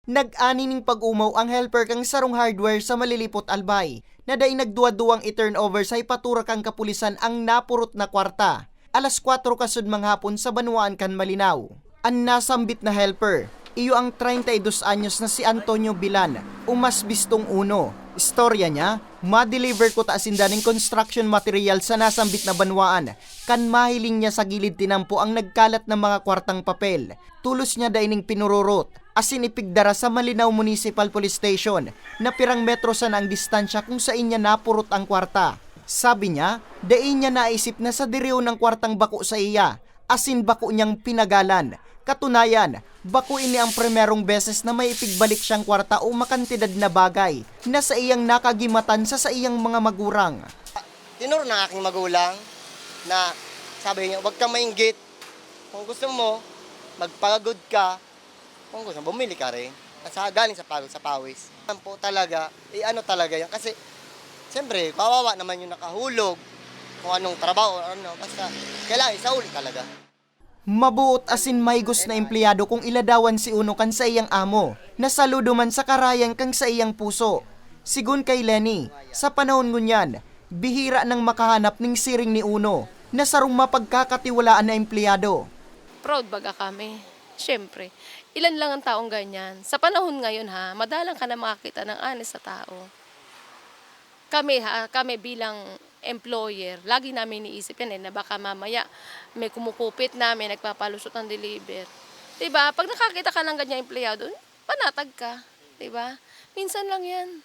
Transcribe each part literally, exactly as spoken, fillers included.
Nag-ani ning pag-omaw ang helper kan sarong hardware sa Malilipot, Albay, na dai nagduwa-duwang i-turnover sa hipatura kan kapulisan ang napurot na kwarta. Alas kwatro kasud manghapon sa banwaan kan Malinao. An nasambit na helper, iyo ang treinta y dos anyos na si Antonio Bilan, o mas bistong Uno. Istorya niya, ma-deliver ko ta sinda ning construction material sa nasambit na banwaan, kan mahiling niya sa gilid tinampo ang nagkalat na mga kwartang papel. Tolos niya dai ning pinururot, asin ipigdara sa Malinao Municipal Police Station, na pirang metro sana ang distansya kung saen niya napurot ang kwarta. Sabi niya, dai niya naisip na sadirion ang kwartang bako saiya, asin bako niyang pinagalan. Katunayan, bako ini ang primerong beses na may ipigbalik siyang kwarta o makantidad na bagay na saiyang nakagimatan sa saiyang mga magurang. Tinuro ng aking magulang na sabi niya, "Huwag kang mainggit. Kung gusto mo, magpagod ka. Kung gusto mo, bumili ka rin." At saka galing sa pagod, sa pawis. Yan po talaga, eh ano talaga yan. Kasi, siyempre, kawawa naman yung nakahulog. Kung anong trabaho, ano, basta kailangan isauli talaga. Mabuot asin mahigos na empleyado kung iladawan si Uno kan saiyang amo, na saludo man sa karayan kan saiyang puso. Sigon kay Lenny, sa panahon ngunyan, bihira nang makahanap ning siring ni Uno na sarong mapagkakatiwalaan na empleyado. Proud baga kami. Siyempre, ilan lang ang taong ganyan. Sa panahon ngayon ha, madalang ka na makakita ng honest na tao. Kami ha, kami bilang employer, lagi namin iniisip yan eh, na baka mamaya may kumukupit na, may nagpapalusot ng deliver. Diba? Pag nakakita ka ng ganyan empleyado, panatag ka. Diba? Minsan lang yan.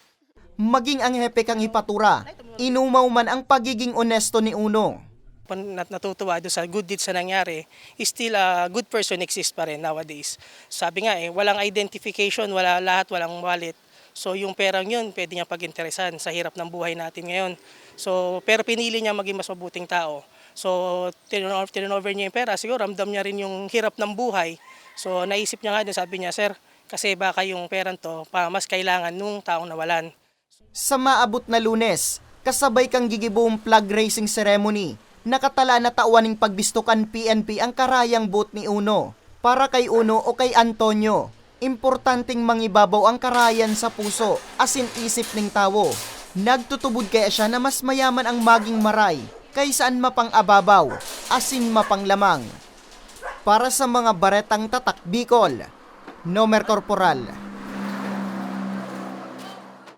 Maging ang hepe kang ipatura, inumaw man ang pagiging onesto ni Uno. Pan- nat- natutuwa doon sa good deeds na nangyari, still a good person exists pa rin nowadays. Sabi nga eh, walang identification, wala lahat, walang wallet. So yung perang yun, pwede niya pag-interesan sa hirap ng buhay natin ngayon. So, pero pinili niya maging mas mabuting tao. So, turn- turnover niya yung pera, siguro ramdam niya rin yung hirap ng buhay. So, naisip niya nga din, sabi niya, "Sir, kasi baka yung perang to, pa, mas kailangan nung taong nawalan." Sa maabot na Lunes, kasabay kan gigiboong flag raising ceremony, nakatalaan na tawan nin pagbisto kan P N P ang karayang boot ni Uno. Para kay Uno o kay Antonio, importanteng mangibabaw ang karayan sa puso asin isip nin tawo. Nagtutubod kaya siya na mas mayaman ang maging maray kaysa an mapang-ababaw asin mapanglamang. Para sa mga baretang tatak Bicol, Nomer Corporal.